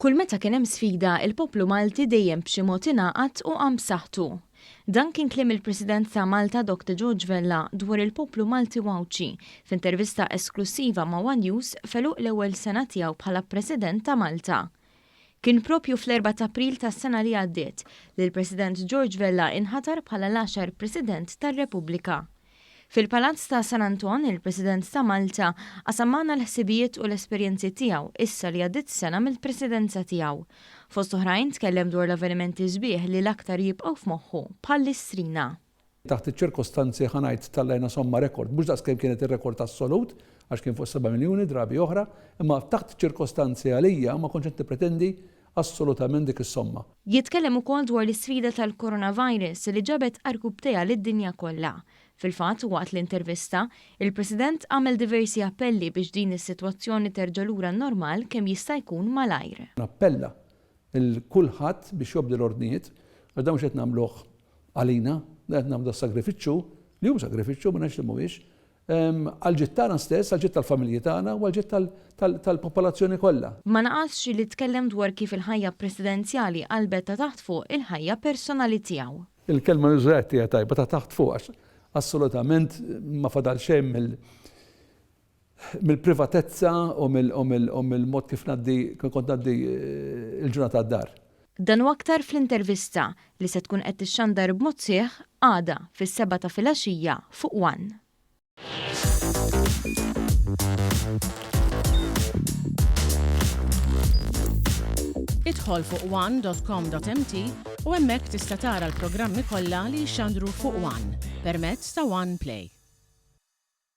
Kull meta kien hemm sfida, il-poplu Malti dejjem b'xi mod ingħaqad u qam b'saħħtu. Dan kien kliem il-President ta' Malta Dr George Vella dwar il-poplu Malti u Għawdxi f'intervista esklussiva ma' one News f'għeluq l-ewwel sena tiegħu bħala President ta' Malta. Kien propju fl-erbgħa t'April tas-sena li għaddiet li l-President George Vella inħatar bħala l-għaxar President tar-Repubblika. Fil-Palazz ta' San Anton, il-President ta' Malta qasam magħna l-ħsibijiet u l-esperjenzi tiegħu issa li għaddiet sena mill-Presidenza tiegħu. Fost oħrajn tkellem dwar l-avvenimenti sbieħ li l-aktar jibqgħu f'moħħu, bħall-Istrina. Taħt iċ-ċirkostanzi ħa ngħid tallajna somma rekord, mhux daqs kemm kienet ir-rekord assolut, għax kien fuq 7 miljuni drabi oħra, imma taħt iċ-ċirkostanzi għalija ma kontx qed nippretendi assolutament dik is-somma. Jitkellem ukoll dwar l-isfida tal-coronavirus li ġabet għarkupptejha lid-dinja kollha. Fil-fatt, waqt l-intervista, il-President għamel diversi appelli biex din is-sitwazzjoni terġa' lura n-normal kemm jista' jkun malajr. Nappella lil kulħadd biex jobdi l-ordnijiet, għax dan mhux qed nagħmluh għalina, dan qed nagħmlu das-sagrifiċċju, li hu sagrifiċċju, ma ngħidx li mhuwiex, għall-ġid tagħna stess, għall-ġid tal-familji tagħna u għall-ġid tal-popolazzjoni kollha. Ma naqasx li tkellem dwar kif il-ħajja presidenzjali qalbet ta' taħt fuq il-ħajja personali tiegħu. Il-kelma li użajt hija tajba, ta' taħt fuq, għax assolutament ma fadal xejn mill-privatezza u mill-mod kif ngħaddi, kif kont ngħaddi l-ġurnata d-dar. Dan u aktar fl-intervista li se tkun qed tixxandar b'mod sħiħ għada fis-sebgħa ta' filgħaxija fuq one. Idħol fuq one.com.mt u hemmhekk tista' tara l-programmi kollha li jixxandru fuq one permezz ta' One Play.